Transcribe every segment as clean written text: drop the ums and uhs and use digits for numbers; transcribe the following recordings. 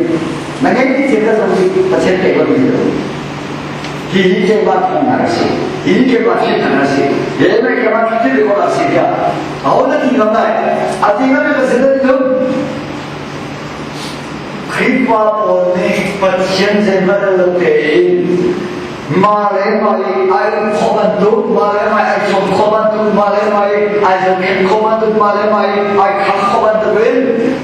Na ngeih thil kha zong hi Pathian pek lomi si lo. Hi hi keimah thawngnak a si. Hi hi keimah fimnak a si. Hi hi keimah thil ko a si tiah aho na ti ngam lai? A ti ngam mi Pathian na ti lo. Khrihfa pawl nih Pathian zeihmanh lo tein mah le mah i ai khawh bantuk, mah le mah ai cawm khawh bantuk, mah le mah i ai zohkhenh khawh bantuk, mah le mah i ai kham khawh bantuk in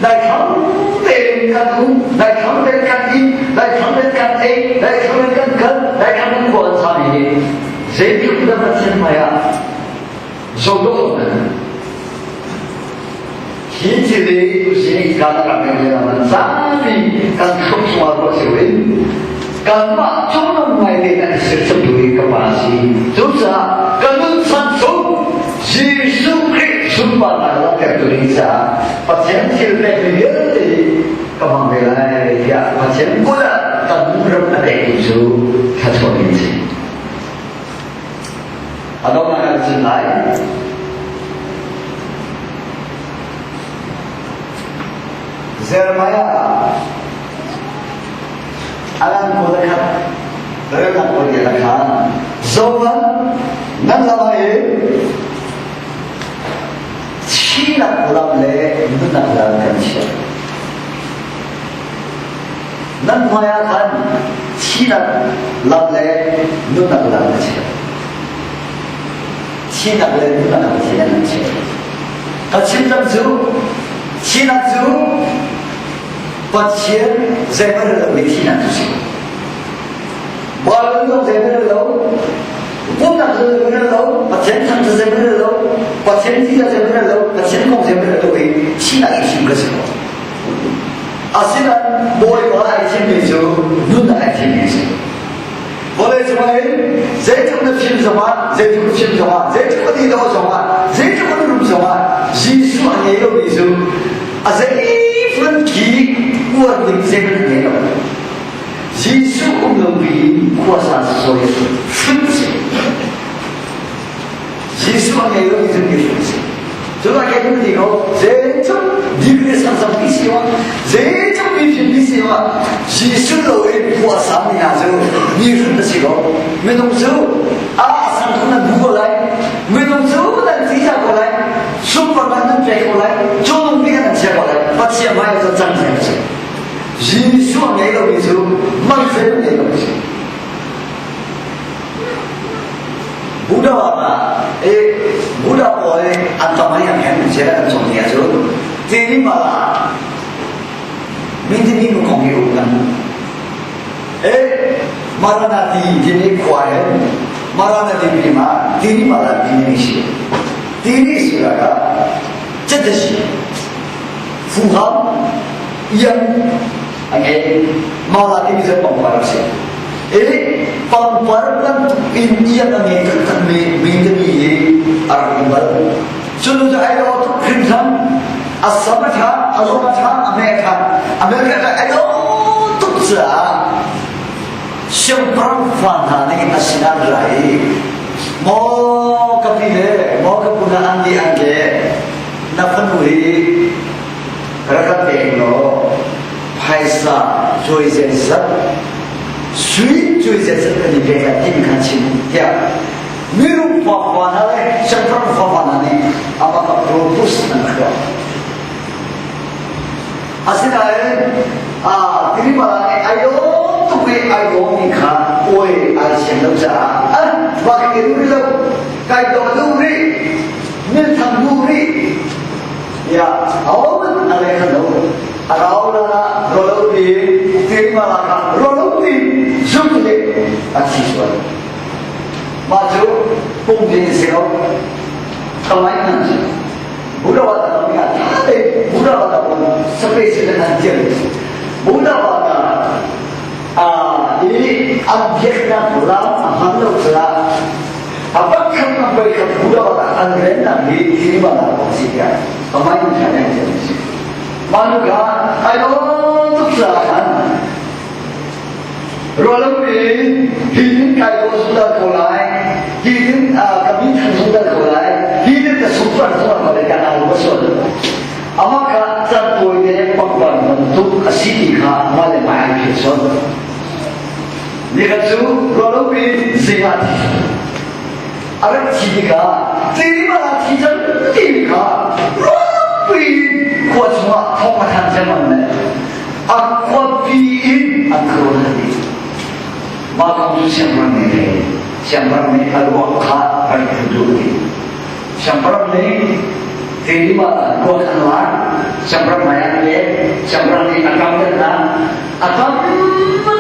daithlam tein kan um, daithlam tein kan in, daithlam tein kan ei, daithlam tein kan kal, daithlam tein khua kan sami hi zeitluk dah Pathian hmaiah zohdawh nan hi thil hi usih kan rak ngeih le man zapi kan thluk chungah ruah si in kanmah cungnung ngai te kan sircham tu hi ka pa si cucaah ka nun chan chung Jesuh Khrih sunparnak langhter tu ding caah Pathian thil pek mi vialte hi ka hmang ve lai tiah Pathian kut ah kan ram a pek cu thluachuah mi si. A donghnak kan chim lai. Jeremiah alan ko da khat relnak ko dia kha zovan nan lama e chinak lam le nunak lam kan chia nan hmai ah khan thihnak lam le nunnak lam na chiah. Thihnak le nunnak lam khi nan chiah. Ka chim lam cu thihnak cu Pathian zeihmanh lo mi thihnak cu si. Baibal zong zeihmanh lo, pumnak zeihmanh lo, Pathian thang cu zeihmanh lo, Pathian thi zeihmanh lo, Pathian kong zeihmanh lo i thihnak i thim ka si ko. Asinain Bawipa ai thimmi cu nun ai thimmi a si. Vawlei cungah hin zeitluk na fim zongah, zeitluk na fim zongah, zeitluk na ti dawh zongah, zeitluk na rum zongah, Jesuh a ngei lomi cu a zeihmanh khi uar ding zeihmanh a ngei lo. Jesuh um lomi in khuasa sawi hrim si. Jesuh a ngei lomi cu mi hrim si. Cu ah kei kan ti ko, zeitluk degree sang pi si wa, zeitluk mi fim pi si wa, Jesuh lo in khua mi hna cu mi hrim na si ko. Minung cu a sang tu nan bu ko lai, minung cu nan ti ko lai, sunparnak nan pek ko lai, cunung bik nan chia ko lai, Pathian hmai cu cang na si. Jesuh a ngei lomi cu mang zei ngei lo si. Buddha ah e Buddha pawl an tong ai an hen che kan chong nia cu ti ni ma min ti ni nu kong hi um kan e marana ti ti ni khwa he marana ti ni ma ti ni ma la ti ni si ti ni si la ka chet si fu ham yang ange mala ti mi se pong par si e pangpar bantuk in iang a ngei taktak mi mi timi hi a rak um bal. Cu cu ai lo tuk hringhran a sam a ṭha, a lung a ṭha, a hme a ṭha, a hme a ai lo tuk caah siangpahrang fa hna nih a sinah an ra i maw ka pi le maw ka pu na an nih an le na fanu hi rak kan pek law phaisa cuai zeizat sui cuai zeizat kan i pek lai timi kha chim tiah mirum fa fa hna le siangpahrang fa fa hna nih amah kha propose an rak tuah. Asinain Tiripala nih ai lawm tuk i ai lawmmi kha awi ai sian lo caah ah bak i rih lo kai dawh duh rih minthang duh rih tiah ahohmanh a leh kha lo. A rau la rolo ti tirima kha rolo ti zum nih a thi sual. Mah cu pung din si lo. Thamai nan si. Buddha wa ta mi a tha te Buddha wa ta pun space in an tial. Buddha wa ta a i an biaknak lam a hman lo caah a pakhat na pei khat Buddha wa ta an ren nak hi tirima la kong si tiah amai in tha an tial si. Mah nu kha ai lawm tuk caah khan ruahlo piin hi tin kai ko zungzal ko lai, hi tin ka min than zungzal ko lai, hi tin ka sungpar zungzal ko lai tiah aa ruah sual. Amah kha cantawi te pangpar bantuk a si. si ti kha mah le mah ai philh sual. Nikhat cu ruahlopi zing ah thi a rak thi tikah tlirima ah thi cang timi kha ruahlopi in khua chungah thawng a than ciammam le a khuapi in an khuaruah hal dih. Mah kong cu siangpahrang nih a theih. Siangpahrang nih a ruak kha rak i phut duh a ti. Siangpahrang nih tlirima ruak an lak, siangpahrang hmai ah an lek, siangpahrang nih a kam hna, a tam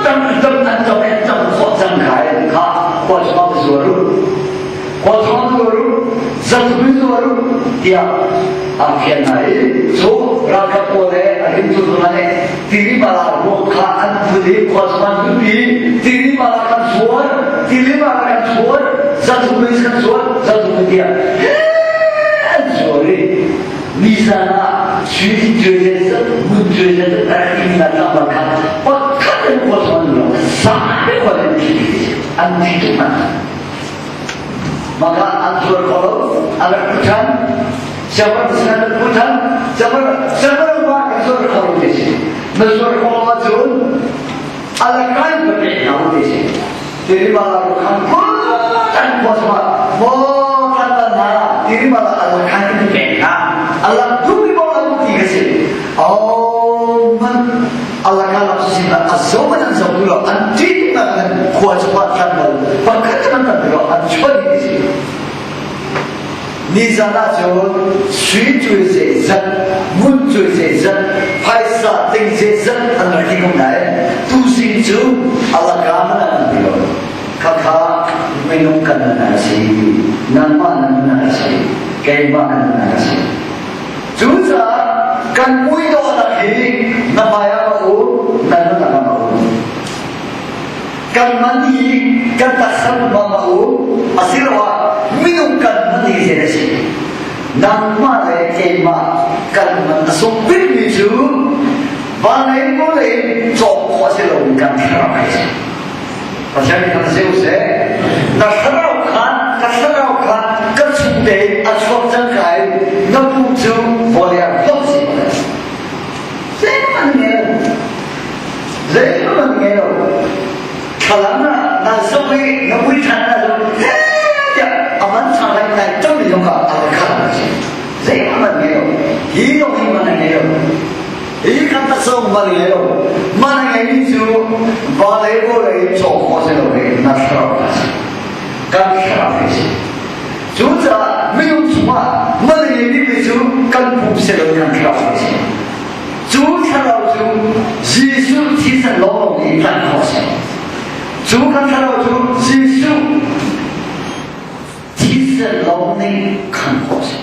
tam tam an tam an tam khawh cang kai kha khua chungah va zuar u khua chungah va zuar u zathum in zuar u tiah a fian hna i cu ralkap pawl le a rimtu hna nih Tiribala ruak kha an phun i khua chungah an luhpi Tiribala kan zuar Tiribala kan zuar 300 in kan zuar 300 tiah an zuar i Nizan ah sui cuai zeizat, ngun cuai zeizat a rak inn na tlangval kha pakhat in khua chuan lo zapi khua in thi an thi tuk hna. Maka an zuar kho lo, an rak put ṭhan. Siangpahrang sin an rak put ṭhan. Siangpahrang siangpahrang pa kan zuar kho lo ti si. Na zuar kho lo ahcun alakai va pek hna u ti si. Tiribala khan an khua chungah maw tlanval hna tiribala alakhan in pek hna alak duhmi paoh an ti ka si oh man alaka lak sin ah a zo man an zo tu lo an ṭin nak in khua chungah tlanval pakhat man tan lo an chuan ti si Nizan ahcun sui cui zeizat, ngun cui zeizat, phaisa ting zeizat an rak ti ko nain tuzing cu alaka man an ti lo. Khakha minung kan nan a si, nangmah nan nan a si, keimah nan nan a si. Cucaah kan muidawhnak hi na hmai ah a um, na nunnak ah a um. Kan man hi kan taksa ma ma u asiloah minung kan man hi zei a si nangmah le keimah kan man a sung bikmi cu van lei vawlei cawk khawh a si lomi kan thlarau a si. Pathian nih kan si seh na thlarau kha ka thlarau kha ka chung te a chuak cang kai na pum cu vawlei ah hlawt si zeihmanh ngei lo zeihmanh ngei lo thlalang ah na zoh i na mui ṭhan na zoh tiah a man chang lai nai cang mi zong kha a khat na si zeihmanh ngei lo hi zong hi man ngei lo hi kan taksa man ngei lo man ngei mi cu va lei bo lei cawk khawh si lo i na thlarau na si kan thlarau hi si Cucaah minung chungah man a ngeimi cu kan pum si lo kan thlarau a si. Cu thlarau cu Jesuh thisen lawnglawng nih tlanh khawh a si. Cu kan thlarau cu Jesuh thisen lawng nih khamh khawh a si.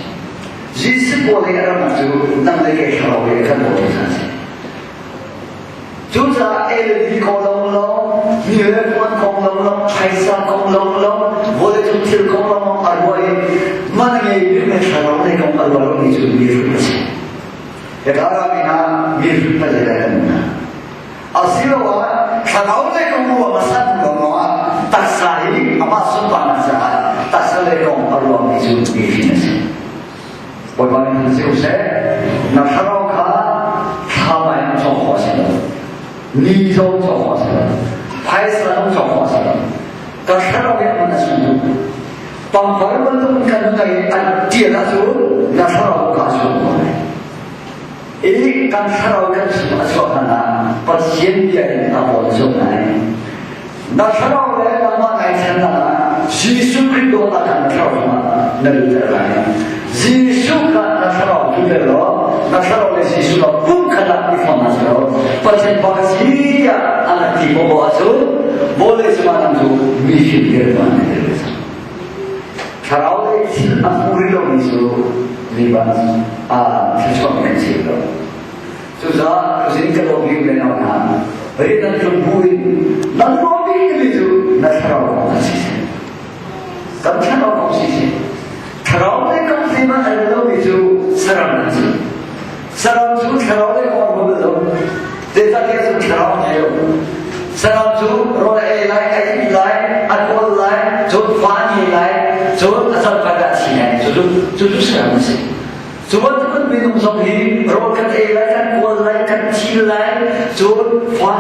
Jesuh pawl i a ramnak cu nang le kei thlarau he kan bawh a si. Cucaah LD kong lawnglawng, mi le puan kong lawnglawng, phaisa kong lawnglawng, vawleicung thil kong lawnglawng a ruah i man a ngei bikmi thlarau lei kong a ruah lomi cu mi hrut a si. Hika rami hna mi hrut na zei kan hna. Asiloah thlarau lei kong ruah hmasa lawnglawng ah taksa hi amah sunparnak caah taksa lei kong a ruahmi cu mi hrin a si. Bawipa nih hin si seh, na thlarau kha thlam ah in cawk khawh a si lo. Ni zong cawk khawh a si lo. Phaisa zong cawk khawh a si lo. Ka thlarau hi man a sung tuk. Pangpar bantuk kan nun i an tial ahcun na thlarau kha a sung ko lai. I kan thlarau kan sung a chuah hlan ah Pathian bia in a rawl zung lai. Na thlarau le nangmah ngaihchannak ah Jesuh Khrih dawtnak kha na thlarau cungah na lutter lai. Jesuh kha na thlarau lutter law na thlarau le Jesuh kha pumkhat ah i fon hna selaw Pathian pa ka si tiah an rak ti poah ahcun vawlei cungah nang cu mifim dirhmun na dir ve cang. Thlarau lei thil a hmu rih lomi cu liban ah thluachuah kan si lo. Cucaah tuzing ka dawt bik le nau hna, rian nan tlun bu in nan ruah bikmi cu na thlarau kong a si. Kan thlarau kong si si. Thlarau le kong zima a lomi cu saram an si. Saram cu thlarau le kong a lo. Zeicahtiah cun thlarau a ngei lo. Saram cu rawl a ei lai, a in lai, a kawl lai, cun fa a ngei lai, cun a cangkat ah a thi lai. Cucu saram a si. Cu bantuk minung zong hi rawl kan ei lai, kan kual lai, kan thi lai, cun fa.